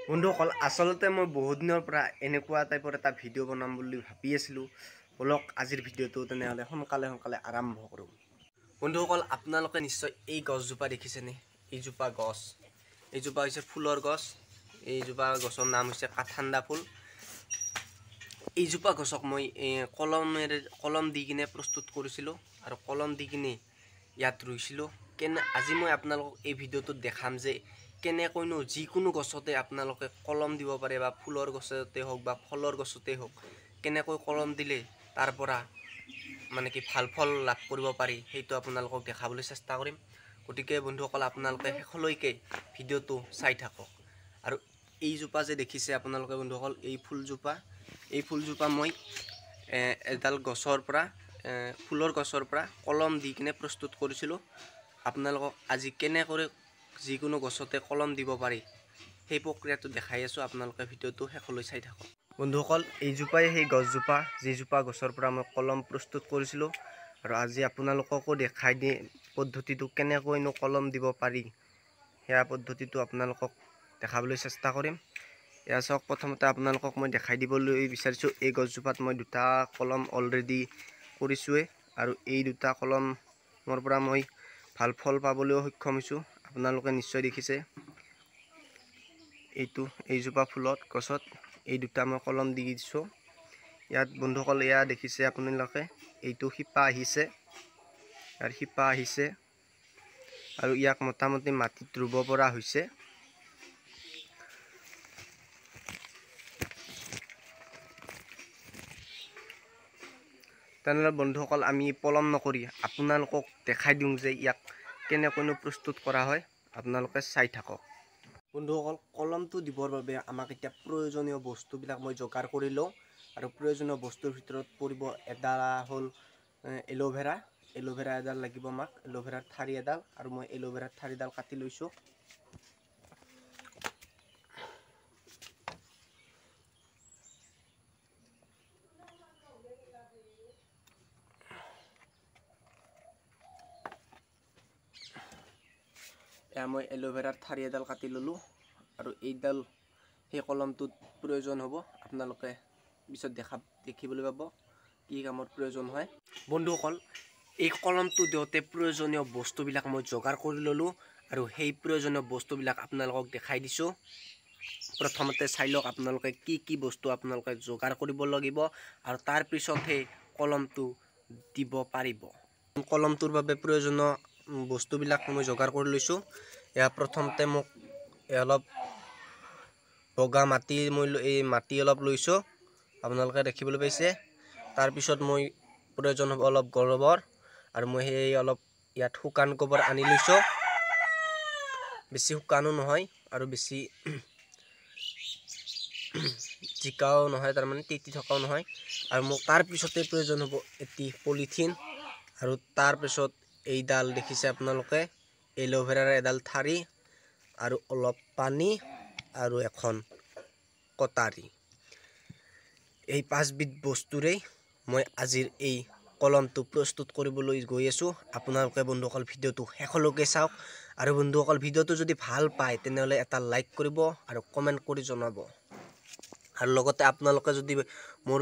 বন্ধুসকল, আচলতে মই বহুত দিনৰ পৰা এনেকুৱা টাইপৰ এটা ভিডিঅ' বনাম বুলি ভাবি আছিলোঁ। ব'লক আজিৰ ভিডিঅ'টো তেনেহ'লে সোনকালে সোনকালে আৰম্ভ কৰোঁ। বন্ধুসকল, আপোনালোকে নিশ্চয় এই গছজোপা দেখিছেনে? এইজোপা গছ, এইজোপা হৈছে ফুলৰ গছ। এইজোপা গছৰ নাম হৈছে কাঠাণ্ডা ফুল। এইজোপা গছক মই কলম দি কিনে প্ৰস্তুত কৰিছিলোঁ আৰু কলম দি কিনে ইয়াত ৰুইছিলোঁ। আজি মই আপোনালোকক এই ভিডিঅ'টোত দেখাম যে কেনেকৈনো যিকোনো গছতে আপোনালোকে কলম দিব পাৰে, বা ফুলৰ গছতে হওক বা ফলৰ গছতে হওক, কেনেকৈ কলম দিলে তাৰ পৰা মানে কি ভাল ফল লাভ কৰিব পাৰি, সেইটো আপোনালোকক দেখাবলৈ চেষ্টা কৰিম। গতিকে বন্ধুসকল, আপোনালোকে শেষলৈকে ভিডিঅ'টো চাই থাকক। আৰু এইজোপা যে দেখিছে আপোনালোকে বন্ধুসকল, এই ফুলজোপা মই এডাল গছৰ পৰা, ফুলৰ গছৰ পৰা কলম দি কিনে প্ৰস্তুত কৰিছিলোঁ। আপোনালোকক আজি কেনেকৈ যিকোনো গছতে কলম দিব পাৰি সেই প্ৰক্ৰিয়াটো দেখাই আছোঁ। আপোনালোকে ভিডিঅ'টো শেষলৈ চাই থাকক। বন্ধুসকল, এইজোপাই সেই গছজোপা যিজোপা গছৰ পৰা মই কলম প্ৰস্তুত কৰিছিলোঁ। আৰু আজি আপোনালোককো দেখাই দি পদ্ধতিটো কেনেকৈনো কলম দিব পাৰি, সেয়া পদ্ধতিটো আপোনালোকক দেখাবলৈ চেষ্টা কৰিম। এয়া চাওক, প্ৰথমতে আপোনালোকক মই দেখাই দিবলৈ বিচাৰিছোঁ, এই গছজোপাত মই দুটা কলম অলৰেডি কৰিছোঁৱেই। আৰু এই দুটা কলমৰ পৰা মই ভাল ফল পাবলৈও সক্ষম হৈছোঁ। আপোনালোকে নিশ্চয় দেখিছে, এইজোপা ফুলত গছত এই দুটা মই কলম দি দিছোঁ। ইয়াত বন্ধুসকল, এয়া দেখিছে আপোনালোকে, এইটো শিপা আহিছে, ইয়াৰ শিপা আহিছে আৰু ইয়াক মোটামুটি মাটিত ৰুব পৰা হৈছে। তেনেহ'লে বন্ধুসকল, আমি পলম নকৰি আপোনালোকক দেখাই দিওঁ যে ইয়াক কেনেকৈনো প্ৰস্তুত কৰা হয়। আপোনালোকে চাই থাকক। বন্ধুসকল, কলমটো দিবৰ বাবে আমাক এতিয়া প্ৰয়োজনীয় বস্তুবিলাক মই যোগাৰ কৰি লওঁ। আৰু প্ৰয়োজনীয় বস্তুৰ ভিতৰত পৰিব এডাল হ'ল এল'ভেৰা। এল'ভেৰা এডাল লাগিব আমাক, এল'ভেৰাৰ ঠাৰি এডাল। আৰু মই এল'ভেৰাৰ ঠাৰিডাল কাটি লৈছোঁ। এয়া মই এল'ভেৰাৰ ঠাৰি এডাল কাটি ল'লোঁ। আৰু এইডাল সেই কলমটোত প্ৰয়োজন হ'ব, আপোনালোকে পিছত দেখিবলৈ পাব কি কামত প্ৰয়োজন হয়। বন্ধুসকল, এই কলমটো দিওঁতে প্ৰয়োজনীয় বস্তুবিলাক মই যোগাৰ কৰি ল'লোঁ আৰু সেই প্ৰয়োজনীয় বস্তুবিলাক আপোনালোকক দেখাই দিছোঁ। প্ৰথমতে চাই লওক আপোনালোকে কি কি বস্তু আপোনালোকে যোগাৰ কৰিব লাগিব আৰু তাৰপিছতহে কলমটো দিব পাৰিব। কলমটোৰ বাবে প্ৰয়োজনীয় বস্তুবিলাক মই যোগাৰ কৰি লৈছোঁ। এয়া প্ৰথমতে মোক অলপ বগা মাটি, মই এই মাটি অলপ লৈছোঁ, আপোনালোকে দেখিবলৈ পাইছে। তাৰপিছত মই প্ৰয়োজন হ'ব অলপ গোবৰ, আৰু মই সেই অলপ ইয়াত শুকান গোবৰ আনি লৈছোঁ। বেছি শুকানো নহয় আৰু বেছি জিকাও নহয়, তাৰমানে তিতি থকাও নহয়। আৰু মোক তাৰপিছতে প্ৰয়োজন হ'ব এটি পলিথিন। আৰু তাৰপিছত এইডাল দেখিছে আপোনালোকে, এল'ভেৰাৰ এডাল ঠাৰি আৰু অলপ পানী আৰু এখন কটাৰী। এই পাঁচবিধ বস্তুৰেই মই আজিৰ এই কলমটো প্ৰস্তুত কৰিবলৈ গৈ আছোঁ। আপোনালোকে বন্ধুসকল ভিডিঅ'টো শেষলৈকে চাওক। আৰু বন্ধুসকল, ভিডিঅ'টো যদি ভাল পায় তেনেহ'লে এটা লাইক কৰিব আৰু কমেণ্ট কৰি জনাব। আৰু লগতে আপোনালোকে যদি মোৰ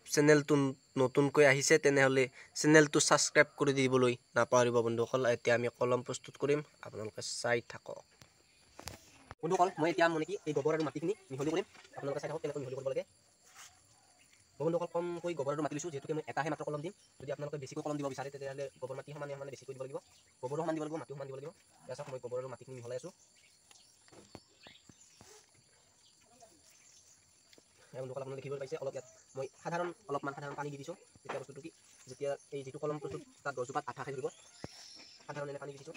চেনেলটো নতুনকৈ আহিছে তেনেহ'লে চেনেলটো ছাবস্ক্ৰাইব কৰি দিবলৈ নাপাহৰিব। বন্ধুসকল, এতিয়া আমি কলম প্ৰস্তুত কৰিম, আপোনালোকে চাই থাকক। বন্ধুসকল, মই এতিয়া মানে কি এই গোবৰ আৰু মাটিখিনি মিহলি কৰিম। আপোনালোকে চাই থাকক কেনেকৈ মিহলি কৰিব লাগে। মই বন্ধুসকল কমকৈ গোবৰ আৰু মাটি লৈছোঁ, যিহেতুকে মই এটাহে মাত্ৰ কলম দিম। যদি আপোনালোকে বেছিকৈ কলম দিব বিচাৰে তেতিয়াহ'লে গোবৰ মাটি সমানে সমানে বেছিকৈ দিব লাগিব, গোবৰো সমান দিব লাগিব, মাটিও সমান দিব লাগিব। এতিয়া চাওক, মই গোবৰ আৰু মাটিখিনি মিহলাই আছোঁ। বন্ধুসকল, আপোনালোকে দেখিবলৈ পাইছে, অলপ ইয়াত মই অলপমান সাধাৰণ পানী দি দিছোঁ। তেতিয়া বস্তুটো কি, যেতিয়া এই যিটো কলম প্ৰস্তুত তাত গছজোপাত আঠা খাই ধৰিব, সাধাৰণ এনে পানী দি দিছোঁ।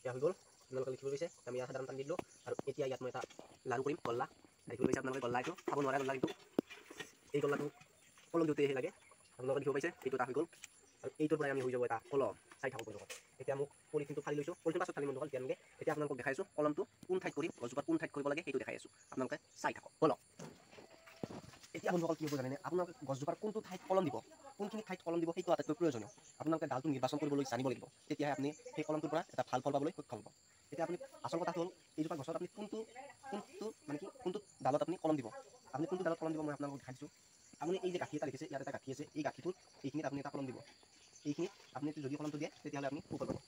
এয়া হৈ গ'ল, আপোনালোকে দেখিবলৈ পাইছে আমি ইয়াত সাধাৰণ পানী দি দিলোঁ। আৰু এতিয়া ইয়াত মই এটা লাড়ু কৰিম, গল্লা। দেখিবলৈ পাইছে আপোনালোকে, গল্লা এইটো খাব নোৱাৰা গল্লা, কিন্তু এই গল্লাটো কলম দিওঁতেহে লাগে। আপোনালোকে দেখিব পাইছে এইটো এটা হৈ গ'ল। আৰু এইটোৰ পৰাই আমি হৈ যাব এটা কলম। চাই থাকক বন্ধুসকল। এতিয়া মোক পলিথিনটো ফালি লৈছোঁ, পলিথিন পাছত ফালি বন্ধুসকল। এতিয়া আপোনালোকক দেখাই আছোঁ কলমটো কোন ঠাইত কৰিম, গছজোপাত কোন ঠাইত কৰিব লাগে সেইটো দেখাই আছোঁ, আপোনালোকে চাই থাকক। বলক। এতিয়া বন্ধুসকল কি হ'ব জানেনে, আপোনালোকে গছজোপাৰ কোনটো ঠাইত কলম দিব কোনখিনি ঠাইত কলম দিব সেইটো আটাইতকৈ প্ৰয়োজনীয়। আপোনালোকে ডালটো নিৰ্বাচন কৰিবলৈ জানিব লাগিব, তেতিয়াহে আপুনি সেই কলমটোৰ পৰা এটা ভাল ফল পাবলৈ সক্ষম হ'ব। এতিয়া আপুনি আচল কথাটো হ'ল এইজোপা গছত আপুনি কোনটো কোনটো মানে কি কোনটো ডালত আপুনি কলম দিব, আপুনি কোনটো ডালত কলম দিব মই আপোনালোকক দেখাই দিছোঁ। আপুনি এই যে গাঁঠি এটা দেখিছে, ইয়াত এটা গাঁঠি আছে, এই গাঁঠিটোত এইখিনিত আপুনি এটা কলম দিব। এইখিনিত আপুনি যদি কলমটো দিয়ে তেতিয়াহ'লে আপুনি সুফল পাব।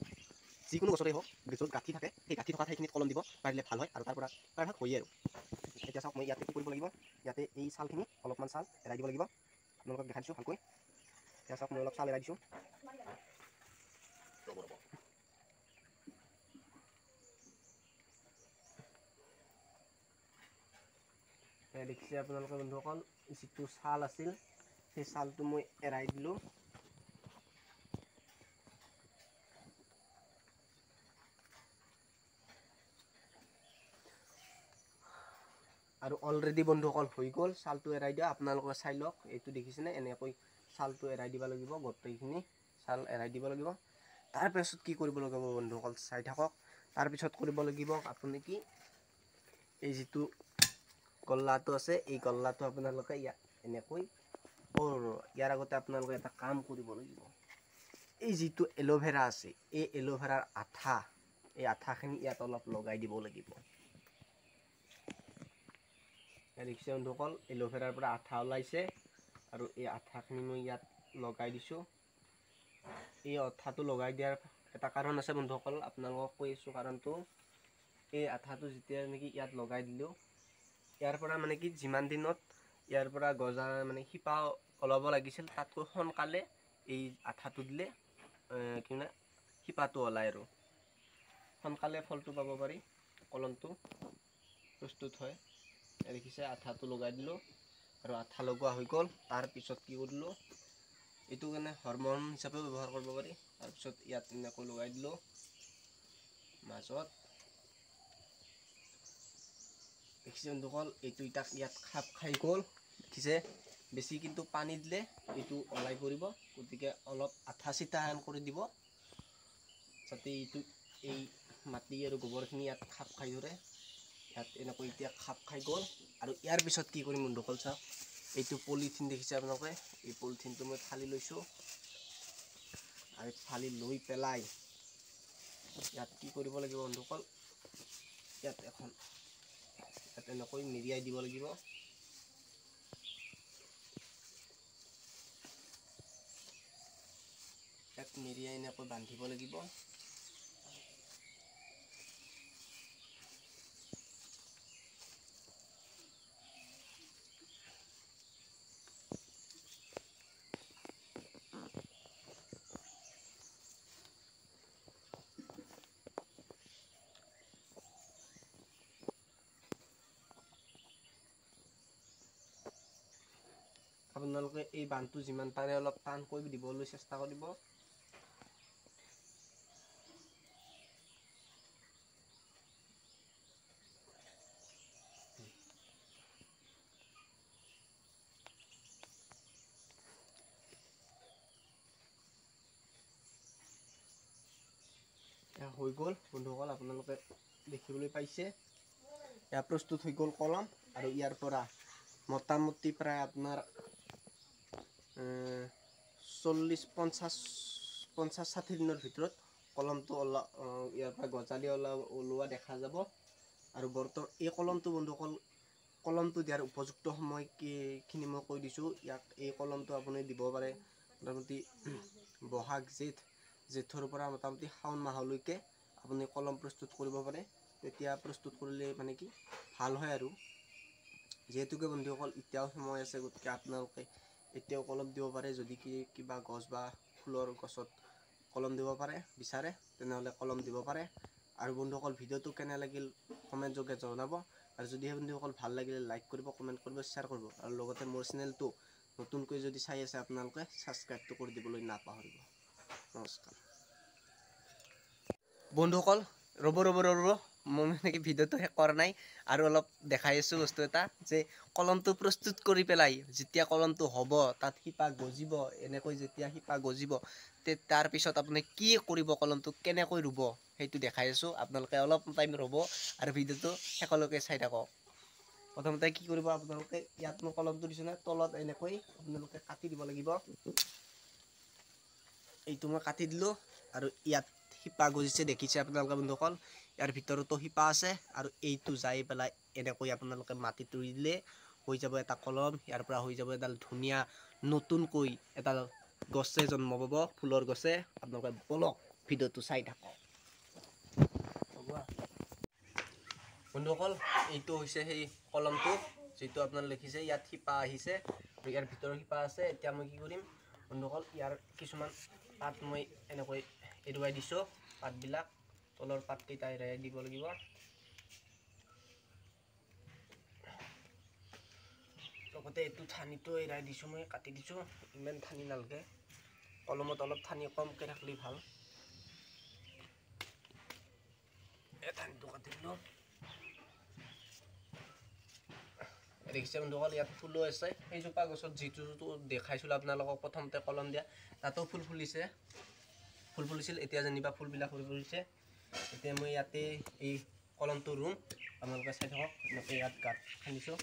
যিকোনো গছতেই হওক য'ত গাঁঠি থাকে সেই গাঁঠি থকা ঠাইখিনিত কলম দিব পাৰিলে ভাল হয়, আৰু তাৰ পৰা প্ৰায়ভাগ হয়েই। আৰু এতিয়া চাওক মই ইয়াতে কি কৰিব লাগিব, ইয়াতে এই ছালখিনি অলপমান ছাল এৰাই দিব লাগিব। আপোনালোকক দেখাই দিছোঁ ভালকৈ। এতিয়া চাওক মই অলপ ছাল এৰাই দিছোঁ। দেখিছে আপোনালোকে বন্ধুসকল, যিটো ছাল আছিল সেই ছালটো মই এৰাই দিলোঁ। আৰু অলৰেডি বন্ধুসকল হৈ গ'ল ছালটো এৰাই দিয়া। আপোনালোকে চাই লওক, এইটো দেখিছেনে, এনেকৈ ছালটো এৰাই দিব লাগিব, গোটেইখিনি ছাল এৰাই দিব লাগিব। তাৰপিছত কি কৰিব লাগিব বন্ধুসকল চাই থাকক। তাৰপিছত কৰিব লাগিব আপুনি কি, এই যিটো গল্লাটো আছে এই গল্লাটো আপোনালোকে ইয়াত এনেকৈ, ইয়াৰ আগতে আপোনালোকে এটা কাম কৰিব লাগিব। এই যিটো এল'ভেৰা আছে এই এল'ভেৰাৰ আঠা, এই আঠাখিনি ইয়াত অলপ লগাই দিব লাগিব। দেখিছে বন্ধুসকল, এল'ভেৰাৰ পৰা আঠা ওলাইছে আৰু এই আঠাখিনি মই ইয়াত লগাই দিছোঁ। এই আঠাটো লগাই দিয়াৰ এটা কাৰণ আছে বন্ধুসকল, আপোনালোকক কৈ আছোঁ কাৰণটো। এই আঠাটো যেতিয়া নেকি ইয়াত লগাই দিলোঁ, ইয়াৰ পৰা মানে কি যিমান দিনত ইয়াৰ পৰা গজা মানে শিপা ওলাব লাগিছিল তাতকৈ সোনকালে এই আঠাটো দিলে কি মানে শিপাটো ওলায় আৰু সোনকালে ফলটো পাব পাৰি, কলমটো প্ৰস্তুত হয়। দেখিছে আঠাটো লগাই দিলোঁ আৰু আঠা লগোৱা হৈ গ'ল। তাৰপিছত কি কৰিলোঁ, এইটো কাৰণে হৰমন হিচাপেও ব্যৱহাৰ কৰিব পাৰি। তাৰপিছত ইয়াত এনেকৈ লগাই দিলোঁ মাজত। দেখিছে বন্ধুসকল, এইটো এতিয়া ইয়াত খাপ খাই গ'ল। দেখিছে, বেছি কিন্তু পানী দিলে এইটো ওলাই পৰিব, গতিকে অলপ আঠা চিটান কৰি দিব যাতে এইটো এই মাটি আৰু গোবৰখিনি ইয়াত খাপ খাই ধৰে। ইয়াত এনেকৈ এতিয়া খাপ খাই গ'ল। আৰু ইয়াৰ পিছত কি কৰিম বন্ধুসকল চাওক, এইটো পলিথিন দেখিছে আপোনালোকে, এই পলিথিনটো মই ফালি লৈছোঁ আৰু ফালি লৈ পেলাই ইয়াত কি কৰিব লাগিব বন্ধুসকল, ইয়াত এখন ইয়াত এনেকৈ মেৰিয়াই দিব লাগিব। ইয়াত মেৰিয়াই এনেকৈ বান্ধিব লাগিব। আপোনালোকে এই বান্ধটো যিমান পাৰে অলপ টানকৈ দিবলৈ চেষ্টা কৰিব। হৈ গ'ল বন্ধুসকল, আপোনালোকে দেখিবলৈ পাইছে এয়া প্ৰস্তুত হৈ গ'ল কলম। আৰু ইয়াৰ পৰা মোটামুটি প্ৰায় আপোনাৰ 40 50 50 60 দিনৰ ভিতৰত কলমটো ইয়াৰ পৰা গজালি ওলোৱা দেখা যাব। আৰু বৰ্তমান এই কলমটো বন্ধুসকল, কলমটো দিয়াৰ উপযুক্ত সময় কিখিনি মই কৈ দিছোঁ। ইয়াক এই কলমটো আপুনি দিব পাৰে মোটামুটি বহাগ জেঠ, জেঠৰ পৰা মোটামুটি শাওণ মাহলৈকে আপুনি কলম প্ৰস্তুত কৰিব পাৰে। তেতিয়া প্ৰস্তুত কৰিলে মানে কি ভাল হয়। আৰু যিহেতুকে বন্ধুসকল এতিয়াও সময় আছে, গতিকে আপোনালোকে এতিয়াও কলম দিব পাৰে। যদি কি কিবা গছ বা ফুলৰ গছত কলম দিব পাৰে বিচাৰে তেনেহ'লে কলম দিব পাৰে। আৰু বন্ধুসকল ভিডিঅ'টো কেনে লাগিল কমেণ্ট যোগে জনাব। আৰু যদিহে বন্ধুসকল ভাল লাগিলে লাইক কৰিব, কমেণ্ট কৰিব, শ্বেয়াৰ কৰিব। আৰু লগতে মোৰ চেনেলটো নতুনকৈ যদি চাই আছে আপোনালোকে ছাবস্ক্ৰাইবটো কৰি দিবলৈ নাপাহৰিব। নমস্কাৰ বন্ধুসকল, ৰ'ব ৰ'ব ৰ'ব, মই মানে কি ভিডিঅ'টো শেষ কৰা নাই আৰু অলপ দেখাই আছোঁ বস্তু এটা, যে কলমটো প্ৰস্তুত কৰি পেলাই যেতিয়া কলমটো হ'ব তাত শিপা গজিব, এনেকৈ যেতিয়া শিপা গজিব তাৰপিছত আপুনি কি কৰিব, কলমটো কেনেকৈ ৰুব সেইটো দেখাই আছোঁ। আপোনালোকে অলপ টাইম ৰ'ব আৰু ভিডিঅ'টো শেষলৈকে চাই থাকক। প্ৰথমতে কি কৰিব আপোনালোকে, ইয়াত মই কলমটো দিছোঁ না, তলত এনেকৈ আপোনালোকে কাটি দিব লাগিব। এইটো মই কাটি দিলোঁ আৰু ইয়াত শিপা গজিছে, দেখিছে আপোনালোকে বন্ধুসকল। ইয়াৰ ভিতৰতো শিপা আছে আৰু এইটো যাই পেলাই এনেকৈ আপোনালোকে মাটিত ৰুই দিলে হৈ যাব এটা কলম। ইয়াৰ পৰা হৈ যাব এডাল ধুনীয়া নতুনকৈ এডাল গছে জন্ম পাব, ফুলৰ গছে। আপোনালোকে বলক ভিডিঅ'টো চাই থাকক বন্ধুসকল। এইটো হৈছে সেই কলমটো যিটো আপোনালোকে দেখিছে, ইয়াত শিপা আহিছে আৰু ইয়াৰ ভিতৰৰ শিপা আছে। এতিয়া মই কি কৰিম বন্ধুসকল, ইয়াৰ কিছুমান পাত মই এনেকৈ এৰুৱাই দিছোঁ। পাতবিলাক, তলৰ পাতকেইটা এৰুৱাই দিব লাগিব। লগতে এইটো ঠানিটো এৰাই দিছোঁ, মই কাটি দিছোঁ। ইমান ঠানি নালাগে, কলমত অলপ ঠানি কমকৈ থাকিলে ভাল। এই ঠানিটো কাটি দিলোঁ। দেখিছে বন্ধুসকল, ইয়াত ফুলো আছে। সেইজোপা গছত যিটো দেখাইছিলোঁ আপোনালোকক প্ৰথমতে কলম দিয়া, তাতো ফুল ফুলিছে, ফুল ফুলিছিল। এতিয়া যেনিবা ফুলবিলাক সৰি পৰিছে। এতিয়া মই ইয়াতে এই কলমটো ৰুম, আপোনালোকে চাই থাকক। এনেকৈ ইয়াত গাঁত খান্দিছোঁ।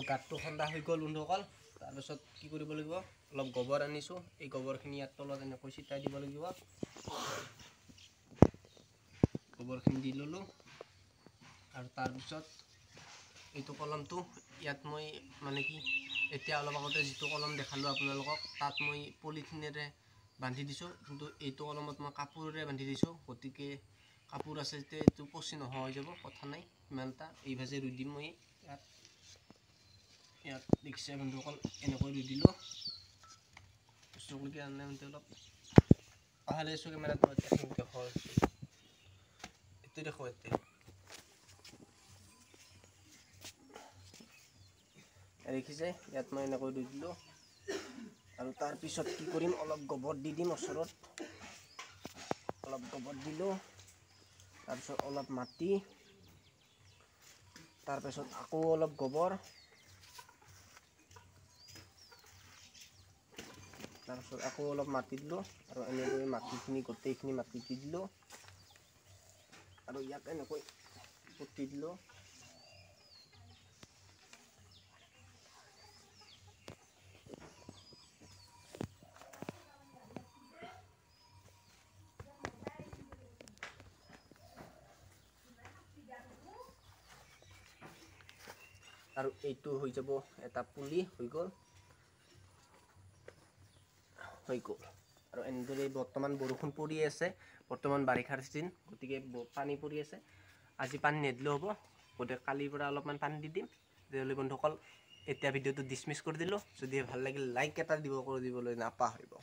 গাঁতটো খন্দা হৈ গ'ল বন্ধুসকল। তাৰপিছত কি কৰিব লাগিব, অলপ গোবৰ আনিছোঁ। এই গোবৰখিনি ইয়াত তলত এনেকৈ ছিটাই দিব লাগিব। গোবৰখিনি দি ল'লোঁ আৰু তাৰপিছত এইটো কলমটো ইয়াত মই মানে কি, এতিয়া অলপ আগতে যিটো কলম দেখালোঁ আপোনালোকক, তাত মই পলিথিনেৰে বান্ধি দিছোঁ, কিন্তু এইটো কলমত মই কাপোৰেৰে বান্ধি দিছোঁ। গতিকে কাপোৰ আছে যেতিয়া এইটো পচি নোহোৱা হৈ যাব, কথা নাই ইমান এটা। এইভাগে ৰুই দিম মই ইয়াত। ইয়াত দেখিছে বন্ধুসকল, এনেকৈ ৰুই দিলোঁ। বস্তুলৈকে আনে অলপ অহালে আছোঁ কেমেৰাত দেখো, এইটো দেখো। এতিয়া দেখিছে ইয়াত মই এনেকৈ ৰুই দিলোঁ। আৰু তাৰপিছত কি কৰিম, অলপ গোবৰ দি দিম ওচৰত। অলপ গোবৰ দিলোঁ, তাৰপিছত অলপ মাটি, তাৰপিছত আকৌ অলপ গোবৰ, তাৰপিছত আকৌ অলপ মাটি দিলোঁ। আৰু এনেকৈ মাটিখিনি গোটেইখিনি মাটি দি দিলোঁ আৰু ইয়াক এনেকৈ পুতি দিলোঁ। আৰু এইটো হৈ যাব এটা পুলি, হৈ গ'ল, হৈ গ'ল। আৰু এনেদৰে বৰ্তমান বৰষুণ পৰি আছে, বৰ্তমান বাৰিষাৰ ছিজন, গতিকে পানী পৰি আছে। আজি পানী নিদিলেও হ'ব, গতিকে কালিৰ পৰা অলপমান পানী দি দিম। তেতিয়াহ'লে বন্ধুসকল, এতিয়া ভিডিঅ'টো ডিছমিছ কৰি দিলোঁ। যদি ভাল লাগিল লাইক এটা দিব কৰি দিবলৈ নাপাহৰিব।